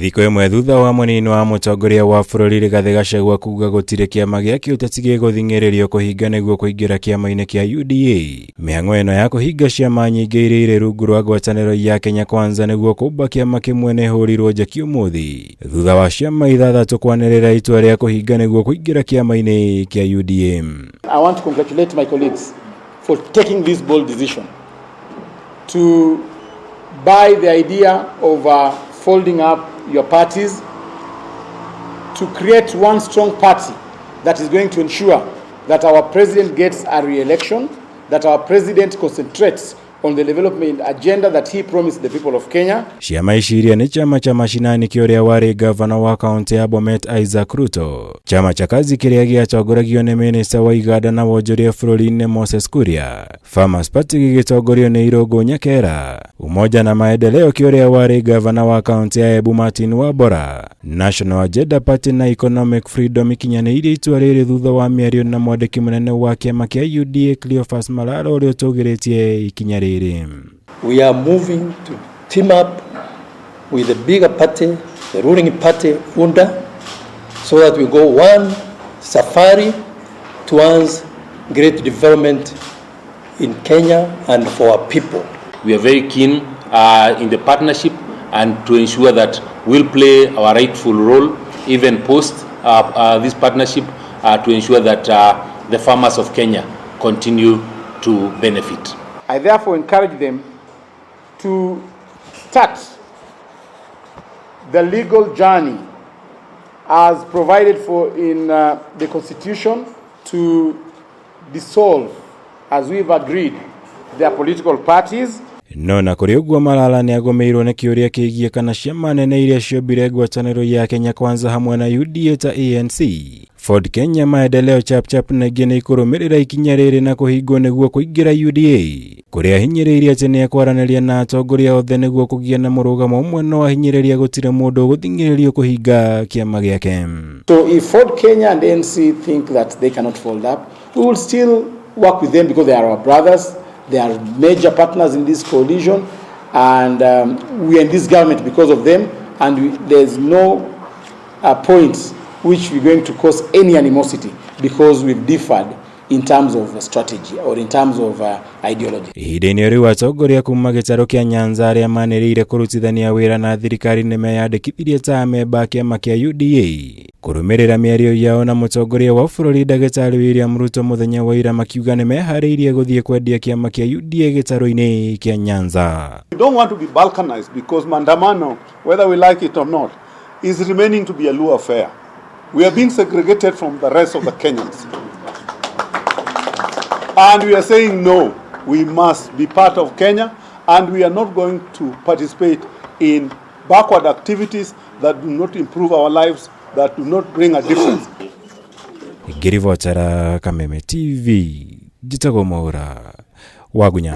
Thikũ ĩmwe thutha wa mũnini wa mũtongoria wa bũrũri Rigathĩ Gachagua kuga gũtirĩ kĩama gĩa kĩũteti gĩgũthing'ĩrĩrio kũhinga nĩguo kũingĩra kĩama-inĩ kĩa UDA. Mĩhang'o ĩno ya kũhinga ciama nyingĩ iria irĩ rungu rwa ngwatanĩro ya Kenya Kwanza nĩguo kũmba kĩama kĩmwe nĩ ĩhũrirwo njeki ũmũthĩ thutha wa ciama ithathatũ kwanĩrĩra itua rĩa kũhinga nĩguo kũingĩra kĩama-inĩ kĩa UDA. I want to congratulate my colleagues for taking this bold decision to buy the idea of folding up your parties to create one strong party that is going to ensure that our president gets a re-election, that our president concentrates on the development agenda that he promised the people of Kenya. Ciama ici iria nĩ chama cha mashinani kĩa ũrĩa warĩ gavana wa kaunti ya Bomet Isaac Ruto, chama cha kazi kĩrĩa gĩatongoragio nĩ minista wa iganda na wonjoria bũrũri-inĩ Moses Kuria, Farmers Party gĩgĩtongorio nĩ Irũngũ Nyakera, Umoja na Maendeleo kĩa ũrĩa warĩ gavana wa kaunti ya Embu Martin Wambora, National Agenda Party na Economic Freedom ikinyanĩirie itua rĩrĩ thutha wa mĩario na mwandĩki mũnene wa kĩama kĩa UDA Cleophas Malala ũrĩa ũtũgĩrĩtie ikinya rĩrĩ. We are moving to team up with the bigger party, the ruling party, UNDA, so that we go one safari towards great development in Kenya and for our people. We are very keen in the partnership and to ensure that we'll play our rightful role even post this partnership to ensure that the farmers of Kenya continue to benefit. I therefore encourage them to start the legal journey as provided for in the Constitution to dissolve, as we've agreed, their political parties. No na kũrĩ ũguo Malala nĩ agũmĩirwo nĩ kĩũria kĩgiĩ kana ciama nene iria ciombire ngwatanĩro ya Kenya Kwanza hamwe na UDA ta ANC, Ford Kenya, Maendeleo Chapchap na ingĩ nĩ ikũrũmĩrĩra ikinya rĩrĩ na kũhingwo nĩguo kũingĩra UDA, kũrĩa ahinyĩrĩirie atĩ nĩ ekwaranĩria na atongoria othe nĩguo kũgĩa na mũrũgamo ũmwe, no ahinyĩrĩria gũtirĩ mũndũ ũgũthing'ĩrĩrio kũhinga kĩama gĩake. So if Ford Kenya and ANC think that they cannot fold up, we will still work with them because they are our brothers, they are major partners in this coalition, and we are in this government because of them, and there's no point which we're going to cause any animosity because we've differed in terms of strategy or in terms of ideology. Ihinda-inĩ rĩu atongoria kuma gĩtarũ kĩa Nyanza arĩa manĩrĩire kũrutithania wĩra na thirikari nĩ meyandĩkithirie ta amemba a kĩama kĩa UDA kũrũmĩrĩra mĩario yao na mũtongoria wa bũrũri ndagĩtarĩ William Ruto mũthenya wa ira, makiuga nĩ meharĩirie gũthiĩ kwendia kĩama kĩa UDA gĩtarũ-inĩ kĩa Nyanza. We don't want to be balkanized because Mandamano, whether we like it or not, is remaining to be a Luo affair. We are being segregated from the rest of the Kenyans. And we are saying no, we must be part of Kenya, and we are not going to participate in backward activities that do not improve our lives, that do not bring a difference. Ngĩribotera Kameme TV, njĩtagwo Mwaura Wagunya.